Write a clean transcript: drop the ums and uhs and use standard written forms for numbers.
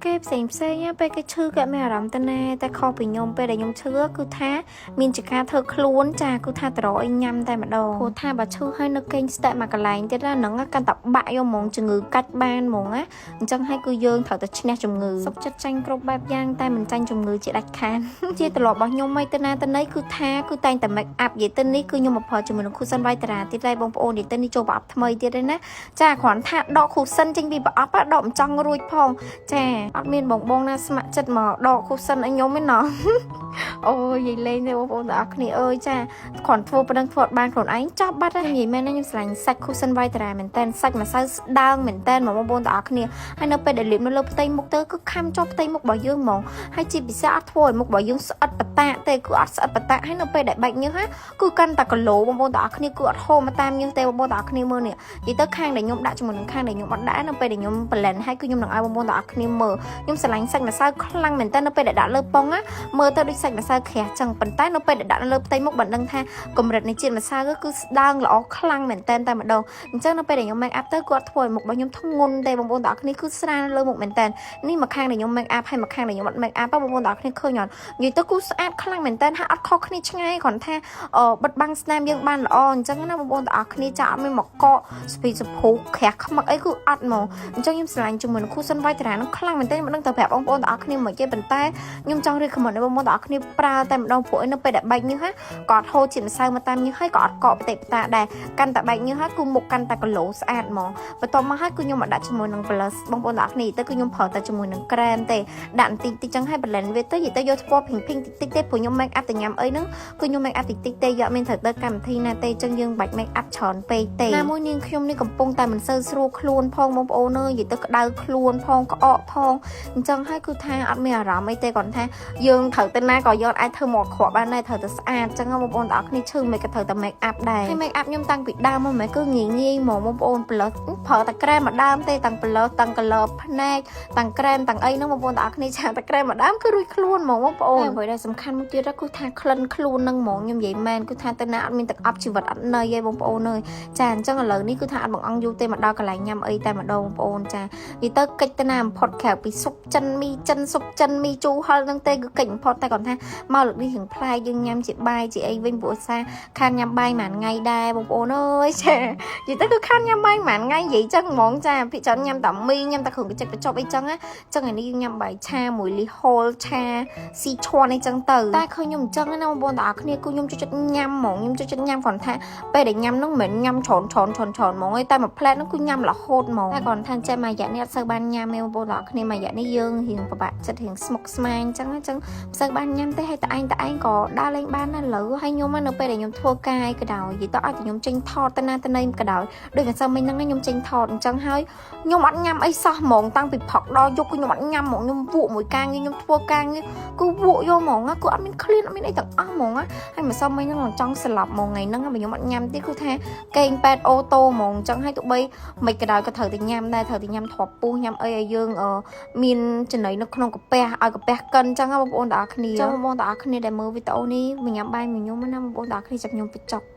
គេផ្សេងផ្សេងៗពេលគេឈឺគេអត់មានអារម្មណ៍ទៅណាតែខុសពីខ្ញុំពេលដែលខ្ញុំឈឺគឺថាមានជាការធ្វើខ្លួនចាគឺថាតរអីញ៉ាំតែម្ដងព្រោះថាបើឈឺហើយនៅគេងស្ទាក់មួយកន្លែងទៀតណាហ្នឹងកាន់តែបាក់យកហ្មងជំងឺកាច់បានហ្មងណាអញ្ចឹងហើយគឺយើងត្រូវតែឈ្នះជំងឺសុខចិត្តចាញ់គ្រប់បែបយ៉ាងតែមិនចាញ់ជំងឺជាដាច់ខាត ជាត្រឡប់របស់ខ្ញុំមិនទៅណាទៅណីគឺថាគឺតែងតែ make up និយាយទៅនេះគឺខ្ញុំមកផលជាមួយនឹង cushion Vitara ទៀតដែរបងប្អូននិយាយទៅនេះចូលប្រអប់ថ្មីទៀតហើយណាចាគ្រាន់ថាដក cushion ចេញពីប្រអប់ដកមិនចង់រួចផងចាអត់មានបងបងណាស្ម័គ្រចិត្តមកដក cushion ឲ្យខ្ញុំទេណោះ អូយនិយាយលេងទេបងប្អូនទាំងអស់គ្នាអើយចាគ្រាន់ធ្វើប៉ុណ្ណឹងធ្វើអត់បានខ្លួនឯងចប់បាត់ហើយនិយាយមែនណាខ្ញុំស្រឡាញ់សាច់ cushion Vitara មែនតើសាច់ម្សៅស្ដើងមែនតើបងប្អូនទាំងអស់គ្នាហើយនៅពេលដែលលាបនៅលើផ្ទៃមុខទៅគឺខំជាប់ផ្ទៃមុខរបស់យើងហ្មងហើយជាពិសេសអត់ធ្វើឲ្យមុខរបស់យើងស្អិតបតាទេគឺអត់ស្អិតបតាហើយនៅពេលដែលបែកញើសហ่ะគឺកាន់តែគីឡូបងប្អូនទាំងអស់គ្នាគឺអត់ហូរមកតាមញើសទេបងប្អូនទាំងអស់គ្នាមើលនេះនិយាយទៅខាងដែលខ្ញុំដាក់ជាមួយនឹងខាងដែលខ្ញុំអត់ដាក់នៅពេលដែលខ្ញុំ blend ហើយគឺខ្ញុំនឹងឲ្យបងប្អូនទាំងអស់គ្នាមើលខ្ញុំស្រឡាញ់សាច់ម្សៅខ្លាំងមែនតើនៅពេលដែលដាក់លើប៉ុងណាមើលទៅដូចសាច់ម្សៅក្រាស់ចឹងប៉ុន្តែនៅពេលដែលដាក់នៅលើផ្ទៃមុខបានដឹងថាកម្រិតនៃជាតិម្សៅគឺស្ដើងល្អខ្លាំងមែនតើតែម្ដងអញ្ចឹងនៅពេលដែលខ្ញុំ make up ទៅគាត់ធ្វើឲ្យមុខរបស់ខ្ញុំធ្ងន់ទេបងប្អូនទាំងអស់គ្នាគឺស្រាលលើមុខមែនតើនេះមួយខាងដែលខ្ញុំ make up ហើយមួយខាងដែលខ្ញុំអត់ make up បងប្អូនទាំងអស់គ្នាឃើញអត់និយាយទៅគឺស្អាតខ្លាំងមែនតើហើយអត់ខុសគ្នាឆ្ងាយគ្រាន់ថាបិទបាំងស្នាមយើងបានល្អអញ្ចឹងណាបងប្អូនទាំងអស់គ្នាចាអត់មានមកកកស្ពីសភូក្រាស់ខ្មឹកអីគឺអត់ហ្មងអញ្ចឹងខ្ញុំស្រឡាញ់ជាមួយនឹង cushion Vitara នឹងខ្លាំងមែនតើមិនដឹងទៅប្រាប់បងប្អូនទាំងអស់គ្នាមកទេប៉ុន្តែខ្ញុំចង់ recommend ឲ្យបងប្អូនទាំងអស់គ្នាប្រើតែម្ដងព្រោះអីនៅពេលដែលបែកញើសហ่ะក៏អត់ហូរជាតិម្សៅមកតាមញើសហើយក៏អត់កកបតិបតាដែរកាន់តែបែកញើសហ่ะគឺមុខកាន់តែ glow ស្អាតហ្មងបន្ទាប់មកហើយគឺខ្ញុំមកដាក់ជាមួយនឹង blush បងប្អូនទាំងអស់គ្នាទៅគឺខ្ញុំប្រើតែជាមួយនឹងក្រែមទេដាក់បន្តិចតិចចឹងហើយ blend វាទៅនិយាយទៅយកថ្ពណ៌ pink pink តិចតិចទេព្រោះខ្ញុំ make up ទៅញ៉ាំអីហ្នឹងគឺខ្ញុំ make up តិចតិចទេយកមានត្រូវទៅកម្មវិធីណាទេចឹងយើងបាច់ make up ច្រើនពេកទេណាមួយនាងខ្ញុំនេះកំពុងតែមិនសូវស្រួលខ្លួនផងបងប្អូនអើយនិយាយទៅក្តៅខ្លួនផងក្អកផងអញ្ចឹងហើយគឺថាអត់មានអារម្មណ៍អីទេគាត់ថាយើងត្រូវទៅណាក៏យកអាចធ្វើមកក្រក់បានដែរត្រូវតែស្អាតចឹងបងប្អូនទាំងអស់គ្នាឈឺមិនក៏ត្រូវតែ make up ដែរហើយ make up ខ្ញុំតាំងពីដើមមកមិនគឺងាយងាយហ្មងបងប្អូន blush ប្រើតែក្រែមមួយដើមទេតាំង blush តាំង color ភ្នែកតាំងក្រែមតាំងអីហ្នឹងបងប្អូនទាំងអស់គ្នាចាតែក្រែមមួយដើមគឺរួចខ្លួនហ្មងបងប្អូនហើយអ្វីដែលសំខាន់មួយទៀតគឺថាក្លិនខ្លួនហ្នឹងហ្មងខ្ញុំនិយាយមែនគឺថាទៅណាអត់មានទឹកអប់ជីវិតអត់ន័យទេបងប្អូនអើយចាអញ្ចឹងឥឡូវនេះគឺថាអត់បង្អង់យូរទេមកដល់កន្លែងញ៉ាំអីតែម្ដងបងប្អូនចានិយាយទៅកិច្ចទៅណាបំផុតក្រៅពីស៊ុបចិនមីចិនស៊ុបចិនមីជូរហឹលហ្នឹងទេគឺកិច្ចបំផុតតែគាត់ថាមកលើកនេះរៀងប្លែកយើងញ៉ាំជាបាយជាអីវិញព្រោះសាខានញ៉ាំបាយមួយថ្ងៃដែរបងប្អូនអើយចានិយាយទៅគឺខានញ៉ាំបាយមួយថ្ងៃនិយាយចឹងហ្មងចាភាគច្រើនញ៉ាំតែមីញ៉ាំតែគ្រឿងកញ្ចឹកកញ្ចប់អីចឹងណាចឹងថ្ងៃនេះយើងញ៉ាំបាយឆាមួយលីហូលឆាស៊ីឈួនអីចឹងទៅតែឃើញខ្ញុំអញ្ចឹងណាបងប្អូនទាំងអស់គ្នាគឺខ្ញុំចូលចិត្តញ៉ាំហ្មងខ្ញុំចូលចិត្តញ៉ាំគ្រាន់ថាពេលដែលញ៉ាំហ្នឹងមិនមែនញ៉ាំច្រើនច្រើនច្រើនច្រើនហ្មងទេតែមួយផ្លែតហ្នឹងគឺញ៉ាំរហូតហ្មងតែគ្រាន់ថាចេះមួយរយៈនេះអត់សូវបានញ៉ាំទេបងប្អូនទាំងអស់គ្នាមួយរយៈនេះយើងរៀងពិបាកចិត្តរៀងស្មុគស្មាញអញ្ចឹងអញ្ចឹងមិនសូវបានញ៉ាំទេហើយតែឯងតែឯងក៏ដើរលេងបានណាស់លើហើយខ្ញុំនៅពេលដែលខ្ញុំធ្វើការក៏ដោយនិយាយទៅឲ្យតែខ្ញុំចេញថតទៅណាទៅណីក៏ដោយដូចមិនសូវមិញហ្នឹងខ្ញុំចេញថតអញ្ចឹងហើយខ្ញុំអត់ញ៉ាំអីសោះហ្មងតាំងពីព្រឹកដល់យប់គឺខ្ញុំអត់ញ៉ាំហ្មងខ្ញុំវក់មួយការងារខ្ញុំធ្វើការងារគឺវក់យកហ្មងគឺអត់មានឃ្លានអត់មានអីទាំងអស់ហ្មងហើយមិនសូវមិញហ្នឹងចង់ស្លាប់ហ្មងថ្ងៃហ្នឹងបើខ្ញុំអត់ញ៉ាំទេគឺថាកេងពេទ្យ auto ហ្មងអញ្ចឹងហើយទោះបីមិនក៏ដោយក៏ត្រូវតែញ៉ាំដែរត្រូវតែញ៉ាំទ្រាប់ពុះញ៉ាំអីឲ្យយើងមានចំណីនៅក្នុងកាពះឲ្យកាពះកិនអញ្ចឹងបងប្អូនទាំងអស់គ្នាអញ្ចឹងបងប្អូនទាំងអស់គ្នាដែលមើលវីដេអូនេះមកញ៉ាំបាយមួយខ្ញុំណាបងប្អូនទាំងអស់គ្នាចាប់ខ្ញុំបញ្ចុក